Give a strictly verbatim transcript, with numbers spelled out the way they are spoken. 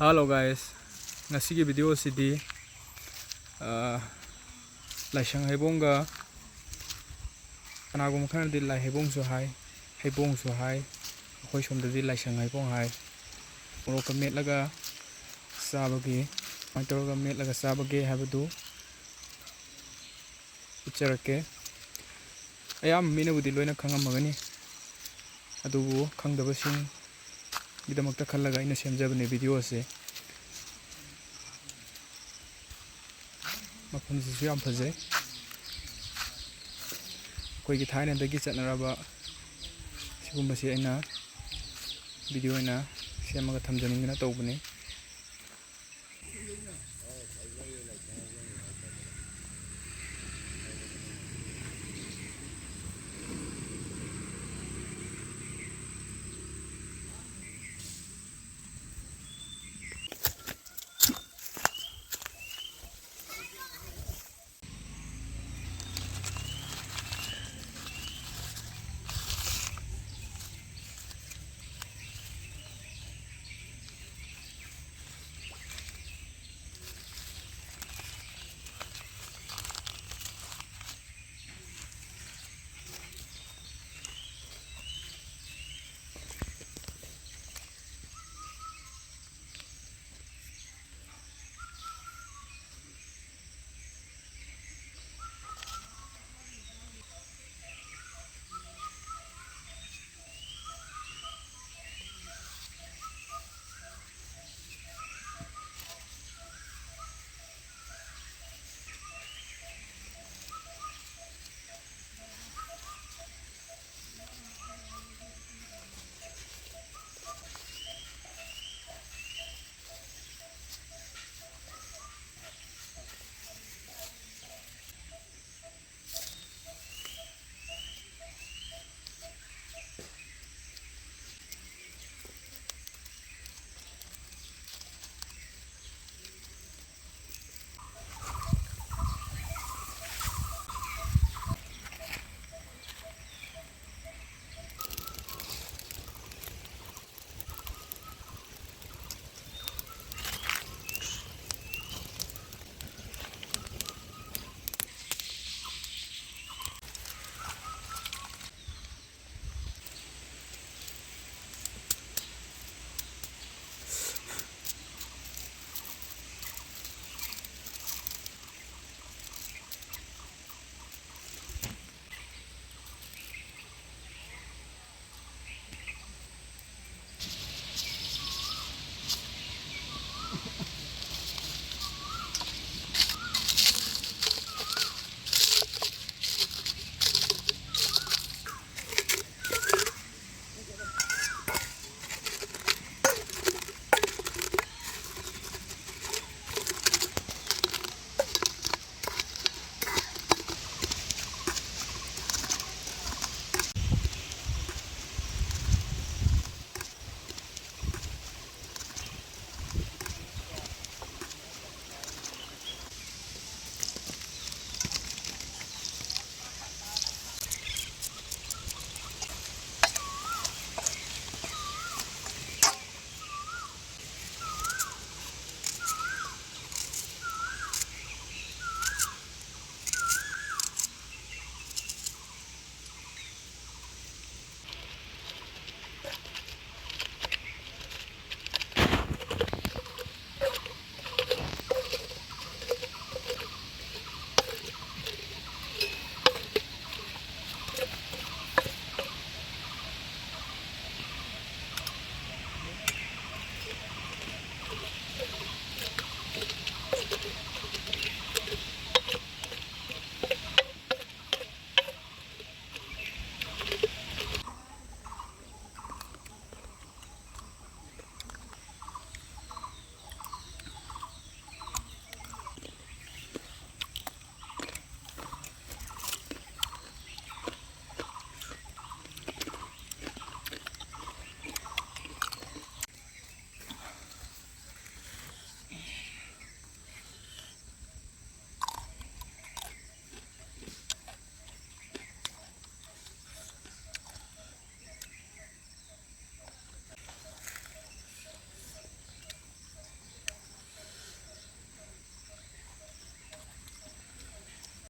Hello guys, ꯉꯁꯤꯒꯤ video ꯑꯁꯤꯗꯤ, ꯑ, ꯂꯥꯏꯁꯪ ꯍꯩꯕꯣꯡꯒ, ꯀꯅꯥꯒꯨꯝꯕ ꯈꯔꯅꯗꯤ ꯂꯥꯏ ꯍꯩꯕꯣꯡꯁꯨ ꯍꯥꯏ, ꯍꯩꯕꯣꯡꯁꯨ ꯍꯥꯏ, ꯑꯩꯈꯣꯏ ꯁꯣꯝꯗꯗꯤ ꯂꯥꯏꯁꯪ ꯍꯩꯕꯣꯡ ꯍꯥꯏ꯫ ꯃꯣꯔꯣꯛꯀ ꯃꯦꯠꯂꯒ ꯆꯥꯕꯒꯤ, ꯀꯃꯥꯏꯅ ꯇꯧꯔꯒ ꯃꯦꯠꯂꯒ ꯆꯥꯕꯒꯦ ꯍꯥꯏꯕꯗꯨ ꯎꯠꯆꯔꯛꯀꯦ꯫ ꯑꯌꯥꯝꯕ ꯃꯤꯅꯕꯨꯗꯤ ꯂꯣꯏꯅ ꯈꯪꯉꯝꯃꯒꯅꯤ, ꯑꯗꯨꯕꯨ ꯈꯪꯗꯕꯁꯤꯡꯒꯤꯗꯃꯛꯇ ꯈꯜꯂꯒ ꯑꯩꯅ ꯁꯦꯝꯖꯕꯅꯦ video ꯑꯁꯦ꯫ ꯃꯐꯝꯁꯤꯁꯨ ꯌꯥꯝ ꯐꯖꯩ꯫ ꯑꯩꯈꯣꯏꯒꯤ ꯊꯥꯏꯅꯗꯒꯤ ꯆꯠꯅꯔꯕ ꯁꯤꯒꯨꯝꯕꯁꯤ ꯑꯩꯅ video ꯑꯣꯏꯅ ꯁꯦꯝꯃꯒ ꯊꯝꯖꯅꯤꯡꯗꯅ ꯇꯧꯕꯅꯤ꯫